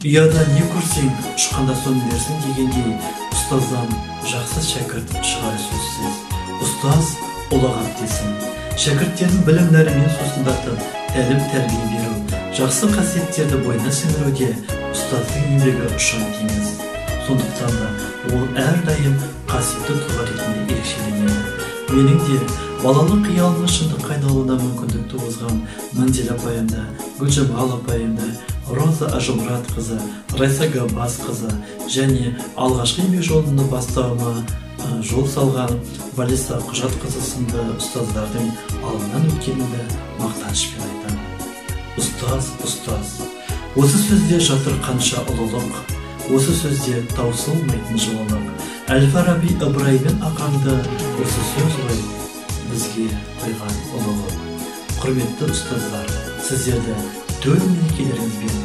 Ұяда не көрсең, ұшқанда соны ілерсің дегендей, ұстаздан жақсы шәкірт шығары сөзсіз. Ұстаз ұлағат десін. Шәкірттердің білім нәрімен сусындатып, тәлім тәрбие беру, жақсы қасиеттерді бойына сіңіруде ұстаздың еңбегі ұшан теңіз. Сондықтан да ол әрдайым қасиетті тұлға ретінде ерекшеленеді. Менің де балалық қиялымның шындыққа айналуына мүмкіндік туғызған Манзила апайымды, Гүлжамал апайымды, Роза Ажымұратқызы, Райса Габбасқызы және алғашқы еңбек жолымды бастауыма жол салған Валиса Құжатқызы сынды ұстаздардың алдынан өткенімді мақтанышпен айтамын. Ұстаз, ұстаз. Осы сөзде жатыр қанша ұлылық, осы сөзде таусылмайтын жылылық. Әл-Фараби Ыбыраймен ағаңды осы сөз ғой бізге құйған ұлылық. Құрметті ұстаздар, сіздерді төл мерекелеріңізбен